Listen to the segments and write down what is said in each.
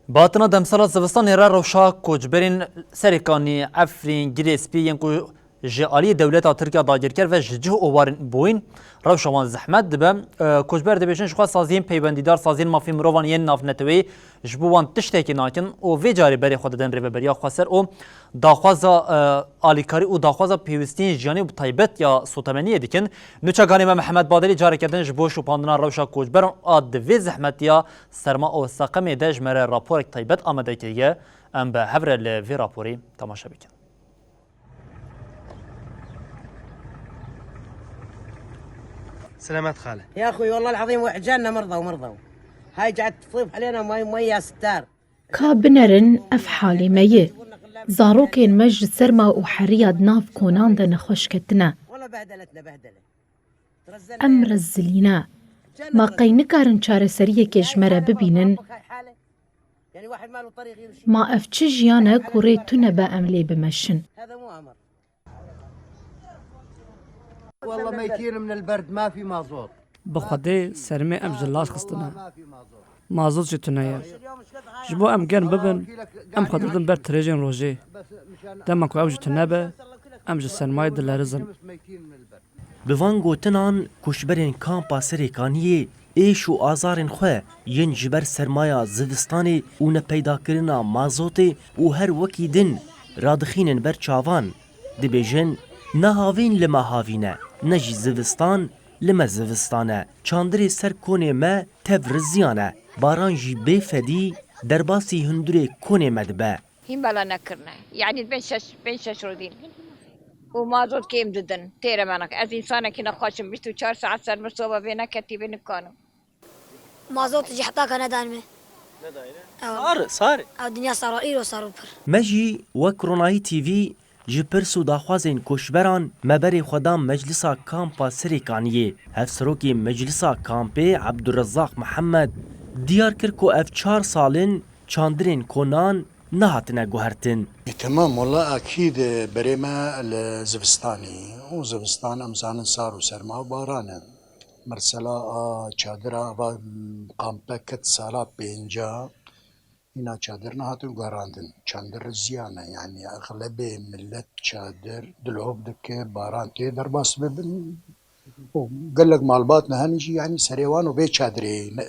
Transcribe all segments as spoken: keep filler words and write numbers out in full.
Bi hatina demsala zivistanê re rewşa koçberên Serêkanî, Efrîn, Girê Spî yên ku ji aliyê dewleta Tirk ya dagirker ve ji cih û warên bûyîn, rewşa wan zehmet dibe. E, koçber dibêjin, ji xwe saziyên peywendîdar, saziyên mafê mirovan yên navneteweyî ji bo wan tiştekî nakin û vê carê berê xwe didin Rêveberiya Xweser û daxwaza, e, alîkarî û daxwaza pêwîstiyên jiyanî û bi taybet ya sotemeniyê dikin. Nûçeganê me Mihemed Badelî careke din ji bo şopandina rewşa koçberan a di vê zehmetiya serma û seqemê de ji me re raporek taybet amade kiriye. Em bi hev re li vê raporî temaşe bikin. سلامات خالة. يا أخوي، والله العظيم وعجالنا مرضى ومرضى. هاي قاعد تفيض علينا مي، مي يا ستار. Ka binerin ev halê me ye. Zarokên me ji serma û heriya di nav konan de nexweş ketine. والله بهدلتنا بهدلة. Em rezilî ne. Ma qey nikarin çareseriyekê ji me re bibînin? Ma ev çi jiyan e ku rê tune be em lê bimeşin? والله ميتين من البرد، ما في مازوت. Bi Xwedê sermê em ji laş xistine. والله ما في مازوت. Mazot jî tune ye. Ji bo em germ bibin, em xwe didin ber tirêjên rojê. Dema ku ew jî tune be, em ji sermayê dilerizin. Bi van gotinan, koçberên kampa Serêkaniyê êş û azarên xwe yên ji ber sermaya zivistanê û nepeydakirina mazotê û her wekî din radixînin ber çavan. Dibêjin, ne havîn li me havîn e, ne jî zivistan li me zivistan e. Çandirê ser konê me tev riziyan e. Baran jî bê fedî derbasî hundirê konê me dibe. Hîn bela nekirine. Yanî pênc şeş, pênc şeş rojîn. Û mazot kêm didin. Têre me nake. Ez însanekî nexweş im. Bîst û çar saet ser min soba vê neketî vê nikanim. Mazot jî heta ka nedan me. Nedayne? Ew. Sar, sar. Ew dinya sar, îro sar û pir. Me jî wek Ronahî T V ji pirs û daxwazên koçberan me berê xwe da Meclisa Kampa Serêkaniyê. Hevserokê Meclisa Kampê Ebdurezaq Mihemed diyar kir ku ev çar sal in çandirên konan nehatine guhertin. E, temam, wela akîd, e, berê me li zivistanê û zivistan em zanin sar û serma û baran e. Mesela a çadira va, m, kampe ket sala pênca, hîna çadir nehatin guherandin. Çadir riziyan e, yanî exlebê millet çadir dilhov dike, baran tê derbas bibin. û gelek malbat ne henî jî, yanî serê wan û vê çadirê ne.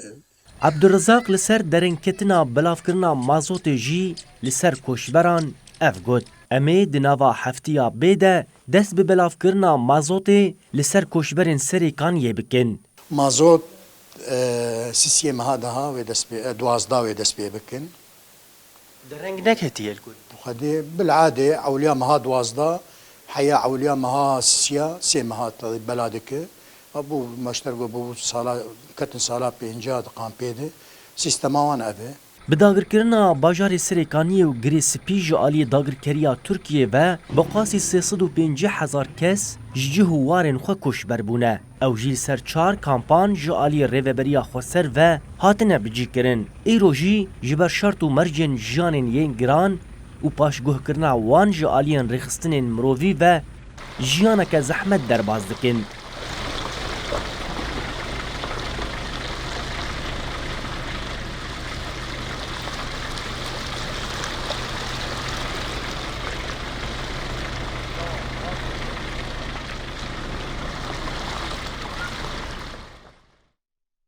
Ebdurezaq li ser derengketina belavkirina mazotê jî li ser koçberan ev got, em ê di nava heftiya bê de dest bi belavkirina mazotê li ser koçberên Serêkaniyê bikin. Mazot, e, sisiyê meha daha wê dest pê, e, duwazdeh wê dest pê bikin. Di reng neketiye li ku. Xwedê bil'adê ewliya meha duwazdeh, heya ewliya meha sisiya, sê meha te bela dike. Ha bû meşter got, bû sala, ketin sala pênca di kampê de. Sîstema wan ev e. Bi dagirkirina bajarê Serêkaniyê û Girê Spî ji aliyê dagirkeriya Tirkiyê ve bi qasî sê sed û pêncî hezar kes ji cih û warên xwe koçber bûne. Ew jî li ser çar kampan ji aliyê Rêveberiya Xweser ve hatine bicihkirin. Îro jî ji ber şert û mercên jiyanên yên giran û paşguhkirina wan ji aliyên rêxistinên mirovî ve jiyaneke zehmet derbas dikin.